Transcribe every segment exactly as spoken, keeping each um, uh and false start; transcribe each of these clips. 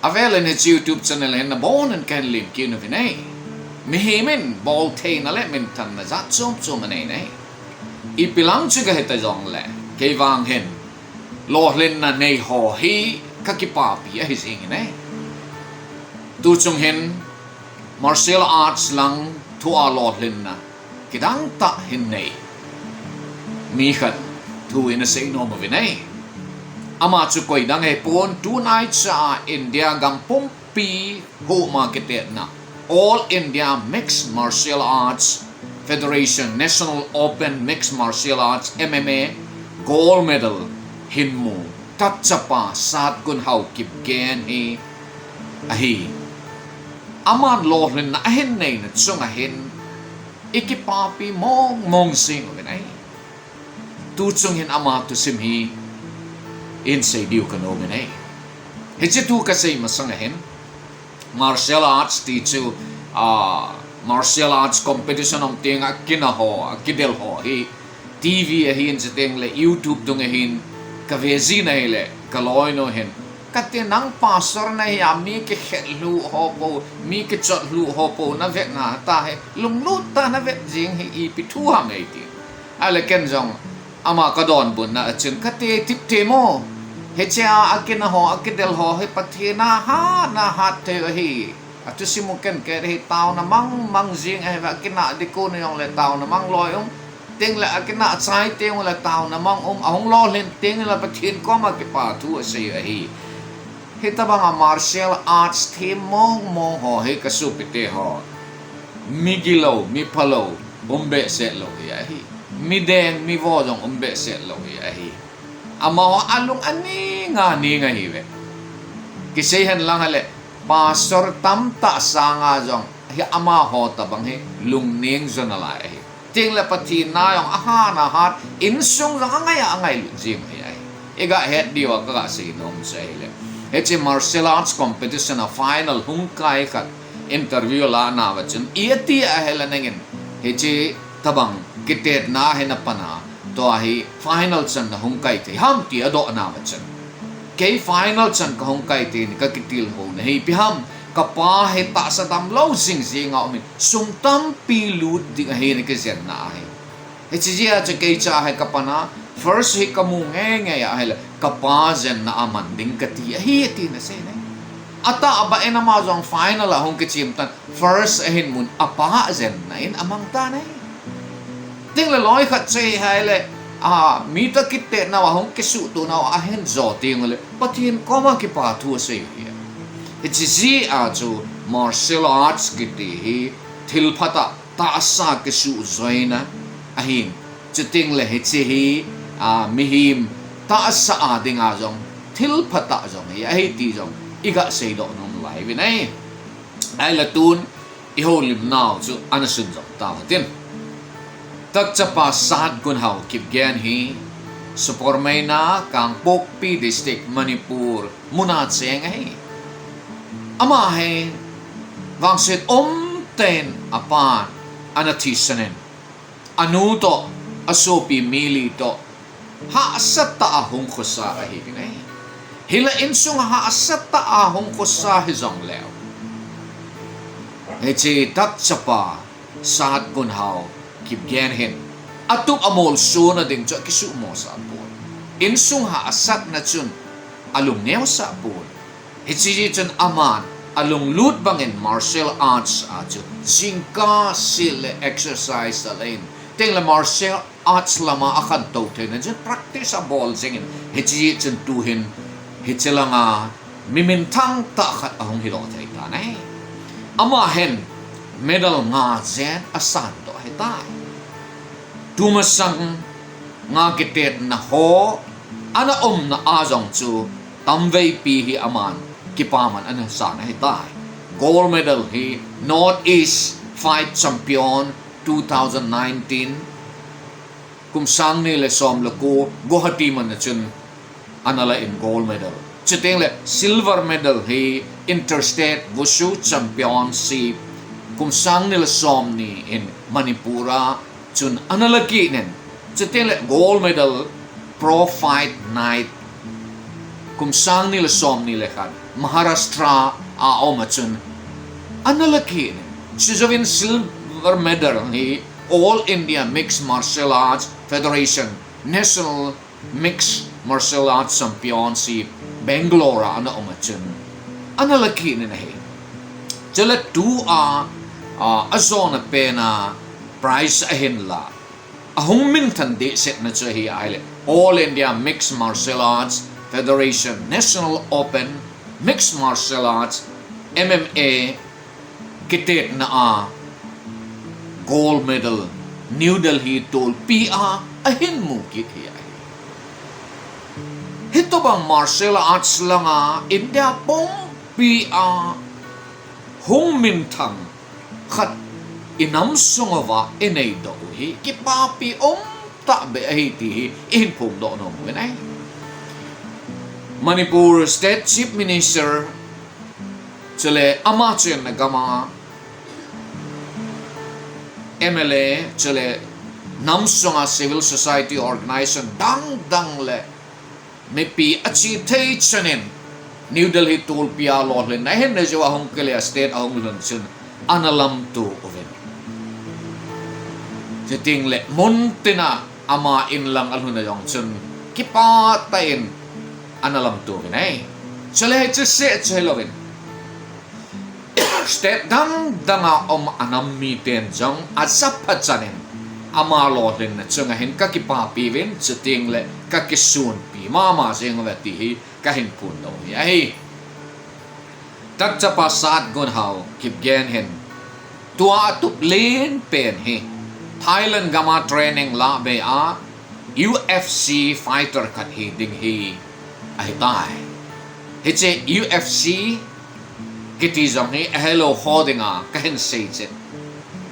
Avel in hiche YouTube channel hin nabon in kahin lemkit uvin ahi. Mihem in boltheina le minthanna jat chom chom anei nai. Ipi lang chu kahita jongle, kei vang hin lolhinna nei ho hi kakipapi ahi jing in ahi. Tuchung hin martial arts lang thua lolhinna kidang tah hin nei mi khat thu in asei nom uvin ahi. Ama chu koidang ahipon, tunaicha India gam pumpi homa kitetna All India Mixed Martial Arts Federation National Open Mixed Martial Arts, M M A, gold medal hin mu Takchapa Satgunhao Kipgen hi ahi. Aman lolhinna ahin neina chunga hin ikipapi mong mong jing uvin ahi. Tuchung hin ama thusim hi ihin sei diu kanom in ahi. Hiche thu kasei masang ahin, martial arts ti chu, ah, martial arts competition um teng a kina ho, akidel ho hi T V ahin, chuteng le YouTube dung ahin kave jin ahile, kaloinu hin, kati, nang pastor nahi a, mi kikhet lhu ho po, mi kichot lhu ho po navet na tahi, lunglut tah a navet jing hi ipi thu ham, eiti. Ahile ken jong ama kadonbutna a chun, kati, tipte mo, hiche a akina ho, akidel ho hi Pathen a hat na hat thei u ahi. Athusim u ken kati hi, taona mang mang jing ahi, akina ding kon jongle taona mang loi um, tengle akina chai teng ule taona mang um, ahung lolhin teng ule Pathen koma kipa thu asei u ahi. Hitabanga martial arts them mong mong ho hi, kasopite ho, migilou, miphalou um behseh lou hi ahi. Mideng mivo jong um behseh lou hi ahi. Amaho alung aning aning ahiuve. Kisei hen lang ahile, pastor tamtah sanga jong hi amaho tabang hi lungneng jo nalai ahi. Tengle Pathen na jong ahat na hat, insung jong angai a angailut jing ahi. Iga het diu a kaga sei nom chu ahile, hiche martial arts competition a final hung kai khat interview la nauva chun, iti ahile nangin hiche tabang kitetna hi napan a, tua hi final chan nahung kai thei ham ti adoh nauva chun, kei final chan kahung kai thei in kakitilkhou na hi. Ipi ham, kapa hi tahsa damlou jing jing a um in, sum tampi lut ding ahi, nakijenna ahi. Hiche jeh a chu kei cha hi kapan a, first hi kamu ngei ngei ahile, kapa jenna a man ding kati ahi, tin asei nai. Atahbeh in ama jong final a hung kichem tan, first ahin mun, apa jenna in amang tan ahi. Tengle loi khat chu hi ahile, a, mi toh kitetnau a hung kisuhtoh nau a ahin jo teng ule, Pathen koma kipa thu asei u ahi. Hiche jeh a chu martial arts kiti hi thil phatah, tahsa kisuhjoina ahin. Chutengle hiche hi, a, mihem tahsa a dinga jong thil phatah jong hi ahi ti jong iga seidoh nom lai uvin ahi. Ahile tun ihoulimnau chu ana sunjom tau hitin. Takchapa Satgunhao Kipgen hi Sapormeina, Kangpokpi District, Manipur muna cheng ahi. Ama hi vangset umtah in apan ana thisan in, anu toh, asopi mi li toh hahsatah a hung khosa ahi nai. Hilai insung hahsatah a hung khosa hijongleu, hiche Takchapa Satgunhao Kipgen hin atup amolsona ding chu akisuhmosah pon, insung hahsatna chun alungneosah pon. Hiche jeh chun aman alunglut bangin martial arts a chu jingkah sel le exercise alan, tengle martial arts lama akhantou theina dingin practice abol jingin, hiche jeh chun tuhin hiche langa mi minthang tah khat ahung hidoh thei tan ahi. Ama hin medal nga jen asandoh ahitai. Tumasang nga kitetna ho ana umna a jong chu tamveipi hi aman kipaman ana san ahitai. Gold medal hi North East Fight Champion two thousand nineteen, kum sang ni le som le ko, Guwahati man a chun ana la in gold medal. Chutengle silver medal hi Interstate Wushu Championship kum sang ni le som ni in Manipur a chun ana la kit in. Chutengle gold medal Pro Fight Night kum sang ni le som ni le khat Maharashtra a um a chun, ana la kit in, hiche jouvin silver medal hi All India Mixed Martial Arts Federation National Mixed Martial Arts Championship Bangalore a ana um a chun, ana la kit in ahi. Chule tua, a, ajona pen a prize ahin la, ahung minthang dehsetna chu ahi ahile, All India Mixed Martial Arts Federation National Open Mixed Martial Arts, M M A, kitetna a gold medal New Delhi tolpi a ahin mu kit hi ahi. Hitobang martial arts langa India pumpi a hung minthang khat i nam sung uva i neidoh u hi kipapi um tahbeh ahi ti hi i hin phongdoh nom uvin ahi. Manipur State Chief Minister, chule ama chenna gam a M L A, chule nam sunga civil society organization dang dang le mipi ache thei chan in New Delhi tolpi a lolhinna ahin nei jou a hung kile a state ahung lhun chun ana lamto uvin. Chuteng le mun tina ama in lang alhun a jong chun kipah tah in ana lamto uvin ahi. Chule hiche seh chu hilouvin, state dang dang a um a nam miten jong aja pha chan in ama lolhinna chunga hin ka kipapi uvin, chuteng le ka kisunpi mama jeng uve ti hi ka hin phongdoh u hi ahi. Tat chapa Satgunhao Kipgen hin tua atup len pen hi Thailand gam a training la bei a U F C fighter khat hi ding hi ahitai. Hiche U F C kiti jong hi ahelou ho dinga ka hin sei chet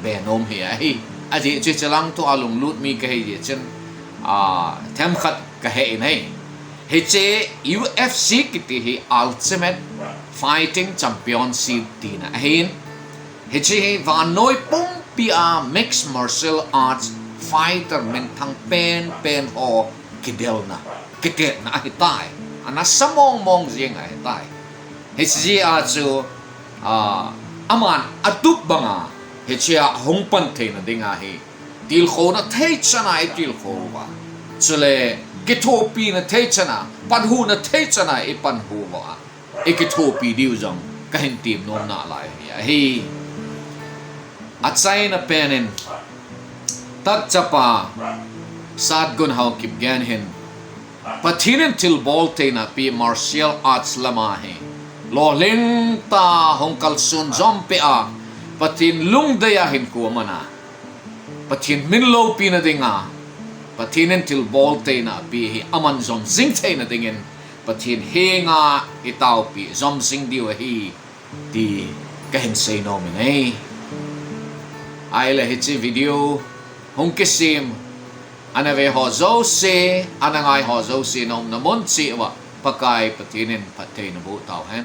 be nom hi ahi. Ajeh chu hiche lang thu a lunglut mi ka hi jeh chun, a, themkhat ka he in ahi. Hiche U F C kiti hi Ultimate Fighting Championship tina ahin, hiche hi vannoi pumpi a mixed martial arts fighter minthang pen pen ho kidelna, kitetna ahitai. Ana sa mong mong jeng ahitai. Hiche jeh a chu, a, aman atup banga hiche a hung pan theina dinga hi tilkhouna thei chan a i tilkhou uva, chule kithopina thei chan a, panhuna thei chan a i panhu uva, i kithopi diu jong ka hin tem nom nalai hi ahi. Achaina pen in, tat chapa Satgunhao Kipgen hin Pathen in thilbol theina pi martial arts lama hi lolhing tah a hung kalson jom peh a, Pathen lungdei a hinkho aman a, Pathen min loupina dinga, Pathen in thilbol theina pi hi aman jom jing theina dingin Pathen henga i taopi jom jing diu ahi ti ka hin sei nom in ahi. Ahile hiche video hung kisem ana ve ho jouse, ana ngai ho jouse, na umna mun cheh uva Pakai Pathen in phattheina boh tauhen.